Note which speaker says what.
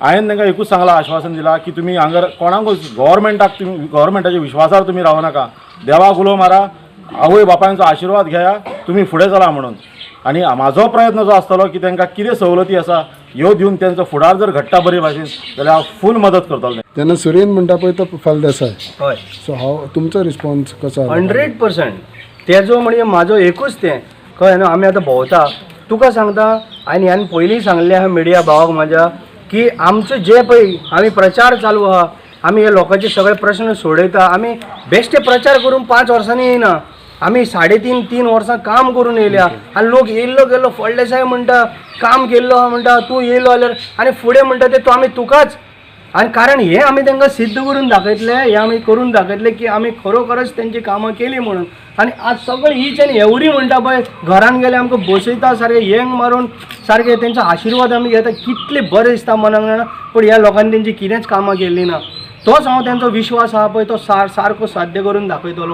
Speaker 1: हांवें तांकां एकूच सांगलां, आश्वासन दिलां की तुमी हांगर कोणाकूच गव्हर्मेंटाक, तुमी गव्हर्मेंटाच्या विश्वासार तुमी रावं नाका, देवाक उलो मारा, आवय बापायंचो आशिर्वाद घेया, तुमी फुडें चला म्हणून. आनी म्हाजो प्रयत्न जो आसतलो की तांकां कितें सवलती आसा ह्यो दिवन तेंचो फुडार जर घडटा बरे भाशेन जाल्यार हांव फूल मदत करतलो.
Speaker 2: तेन्ना सुरेन म्हणटा पळय तो फलदेसाय.
Speaker 3: हय.
Speaker 2: सो हांव तुमचो रिस्पॉन्स कसो आसा?
Speaker 3: 100%. तेजो म्हणजे म्हाजो एकूच तें कळ्ळें न्हू. आमी आतां भोंवता, तुका सांगता, आनी ह्यान पयलीं सांगलें आहा मिडिया भावाक म्हाज्या की आमचो जे पळय आमी प्रचार चालू आहा, आमी हे लोकांचे सगळे प्रश्न सोडयता. आमी बेश्टे प्रचार करून 5 वर्सांनी येयना, आमी 3.5 3 वर्सां काम करून येयल्या. आनी लोक येयल्लो गेल्लो फळदेसाय म्हणटा, काम केल्लो आहा म्हणटा, तूं येयलो जाल्यार आनी फुडें म्हणटा ते तूं आमी तुकाच. आनी कारण हें आमी तांकां सिद्ध करून दाखयतले, हें आमी करून दाखयतले की आमी खरोखरच तेंची कामां केली म्हणून. आनी आज सगळे ईच आनी एवरी म्हणटा पळय, घरान गेले आमकां बसयता सारकें येंग मारून, सारकें तेंचो आशिर्वाद आमी घेता, कितले बरें दिसता मनाक जाणा. पूण ह्या लोकांनी तेंची कितेंच कामां केल्लीं ना. तोच हांव तेंचो विश्वास आहा पळय तो सारको साध्य करून दाखयतलो.